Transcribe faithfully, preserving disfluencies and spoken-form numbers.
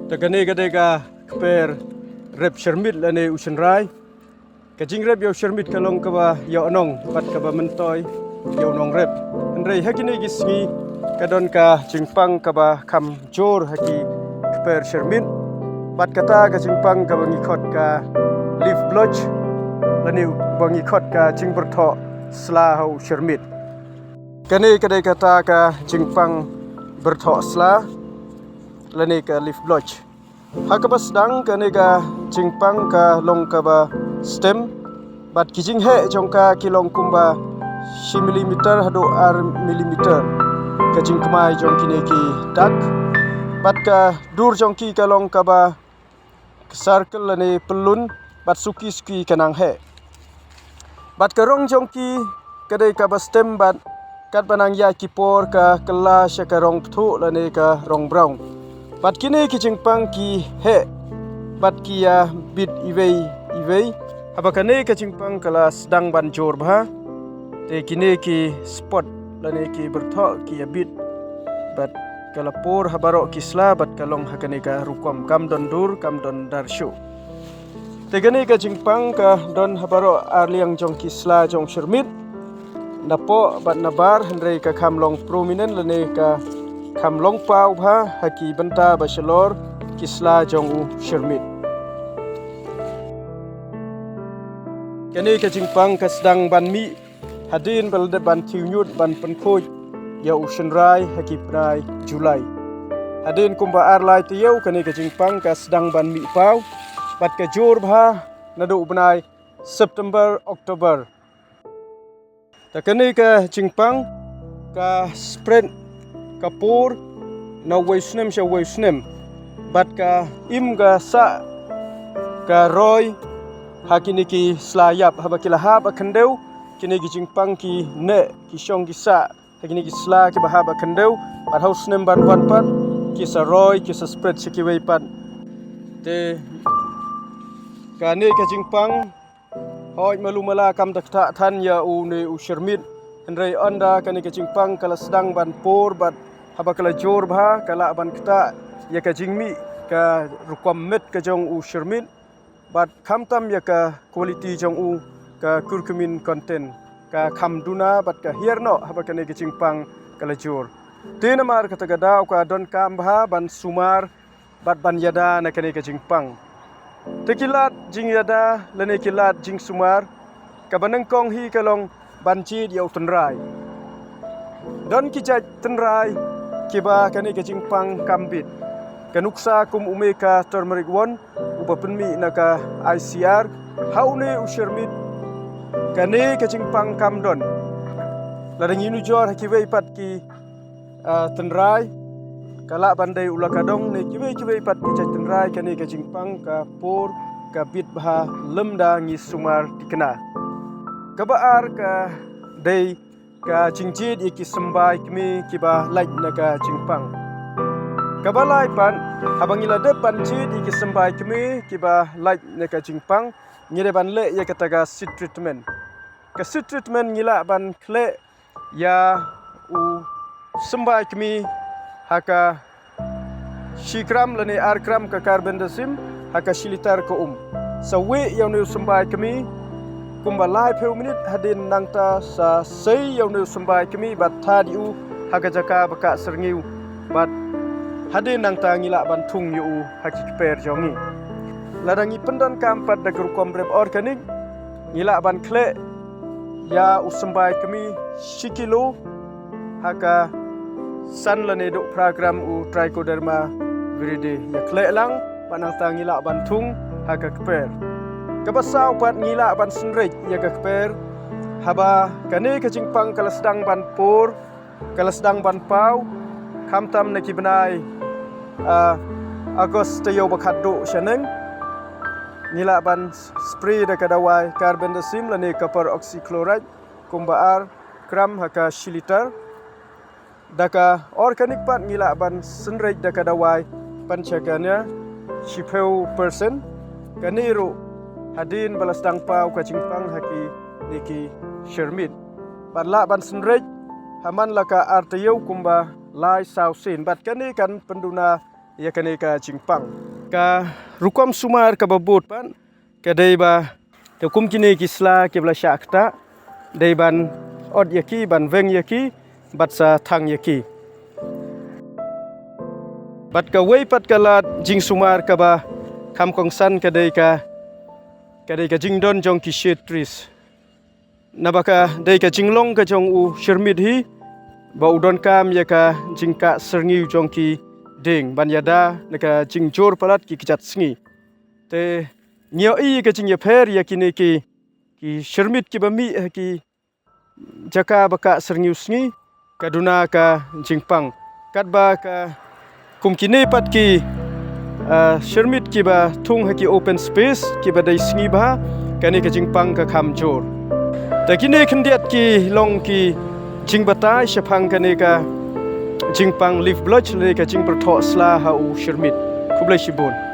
Te kane ka dei ka kper rep shyrmit lane u shynrai. Ka jingrep ïa u shyrmit ka long kaba ïoh nong bad kaba myntoi ïa u nongrep. Hynrei ha kine ki sngi ka don ka jingpang kaba kham jur ha ki kper shyrmit. Bad kata ka jingpang kaba ngi khot ka leaf blotch lane ba ngi khot ka jingbyrthoh sla ha u shyrmit. Kane ka dei kata ka jingpang byrthoh sla lane ka leaf blotch. Ha kaba sdang kane ka jingpang ka long kaba stem. Bad ki jingheh jong ka ki long kumba shi millimeter haduh ar millimeter ka jingkmai jong kine ki dak. Bad ka dur jong ki ka long kaba circle lane pyllun bad suki suki ka nang heh. Bad ka rong jong ki ka dei kaba stem bad katba nang ïaid ki por ka kylla sha ka rong pthuh lane ka rong brown. Bad kine ki jingpang ki heh bad ki ïa bit iwei iwei. Haba kane ka jingpang ka la sdang ban jur bha, te kine ki spot lane ki byrthoh ki ïa bit. Bad ka la pur ha baroh ki sla bad ka long ha kane ka rukom, kam don dur kam don dar shuh. Te kane ka jingpang ka don ha baroh arliang jong ki sla jong shyrmit, napoh bad nabar, hynrei ka kham long prominent lane ka kham long paw bha ha ki bynta ba shalor ki sla jong u shyrmit. Kane ka jingpang ka sdang ban mih hadien ba la dep ban thiew ñiut ban pynkhuid ïa u shynrai ha ki bnai July. Hadien kumba ar lai taïew kane ka jingpang ka sdang ban mih paw bad ka jur bha naduh u bnai September, October. Te kane ka jingpang ka spread, ka pur na uwei u snem sha uwei u snem. Bad ka im ka sah ka roi ha kine ki sla ïap. Haba ki la hap ha khyndew, kine ki jingpang ki neh, ki shong ki sah ha kine ki sla kiba hap ha khyndew. Bad ha u snem ban wan pat ki sa roi, ki sa spread sha kiwei pat. Te kane ka jingpang, hooid, malu mala kam da ktah than ïa une u shyrmit. Hynrei ynda kane ka jingpang ka la sdang ban pur bad haba ka la jur bha, ka lah ban ktah ïa ka jingmih ka rukom met ka jong u shyrmit. Bad khamtam ïa ka quality jong u, ka curcumin content ka kham duna bad ka hiar noh haba kane ka jingpang ka la jur. Te namar kata ka daw ka donkam bha ban sumar bad ban ïada na kane ka jingpang. Te ki lad jingïada lane ki lad jingsumar, kaba nyngkong hi ka long ban jied ïa u tynrai. Don ki jait tynrai kiba kane ka jingpang kam bit. Ka nuksa kum u mei ka turmeric won uba pynmih na ka I C R, ha une u shyrmit kane ka jingpang kam don. Lada ngi nujor ha kiwei pat ki ah, tynrai, ka lah ban dei u lakadong ne kiwei kiwei pat ki jait tynrai, kane ka jingpang ka pur ka bit bha lymda ngi sumar tikna. Kaba ar ka dei ka jingjied ïa ki symbai kmie kiba lait na ka jingpang. Kaba lai pat, haba ngi la dep ban jied ïa ki symbai kmie kiba lait na ka jingpang, ngi dei ban leh ïa kata ka seed treatment. Ka seed treatment ngi lah ban khleh ïa u symbai kmie ha ka shi gram lane ar gram ka carbendazim ha ka shi litar ka um. Sa wieh ïa une u symbai kmie kumba laiphew minit, hadien nangta sa sei ïa une u symbai kmie bad thad ïa u ha ka jaka ba kah syrngiew bad hadien nangta ngi lah ban thung ïa u ha ki kper jong ngi. Lada ngi pyndonkam pat da ka rukom rep organic, ngi lah ban khleh ïa u symbai kmie shi kilo ha ka san lane duk phra gram u Trichoderma viride ïa khleh lang, bad nangta ngi lah ban thung ha ka kper. Kaba saw pat ngi lah ban synreit ïa ka kper haba kane ka jingpang ka la sdang ban pur, ka la sdang ban paw, khamtam na ki bnai, ah, August taïew ba khatduh shaneng. Ngi lah ban spray da ka dawai carbendazim lane copper oxychloride kumba ar gram ha ka shi litar. Da ka organic pat ngi lah ban synreit da ka dawai Panchaganya shiphew percent. Kane ruh hadien ba la sdang paw ka jingpang ha kine ki shyrmit. Bad lah ban synreit ha man la ka ar taïew kumba lai saw sien. Bad kane kan pynduna ïa kane ka jingpang. Ka rukom sumar kaba bud pat ka dei ba te kum kine ki sla kiba la shah ktah, dei ban ot ïa ki, ban weng ïa ki, bad sa thang ïa ki. Bad kawei pat ka lad jingsumar kaba kham kongsan ka dei ka, ka dei ka jingdon jong ki shade trees. Naba ka dei ka jinglong ka jong u shyrmit hi, ba u donkam ïa ka jingkah syrngiew jong ki dieng, ban ïada na ka jingjur palat ki kjat sngi. Te ngi ïohi ka jingïapher ïa kine ki, ki shyrmit kiba mih ha ki jaka ba kah syrngiew sngi, ka duna ka jingpang. Katba ka kum kine pat ki, ah, shyrmit kiba thung ha ki open space, kiba dei sngi bha, kane ka jingpang ka kham jur. Te kine khyndiat ki long ki jingbatai shaphang kane ka jingpang leaf blotch, lane ka jingpyrthoh sla ha u shyrmit. Khublei shibun.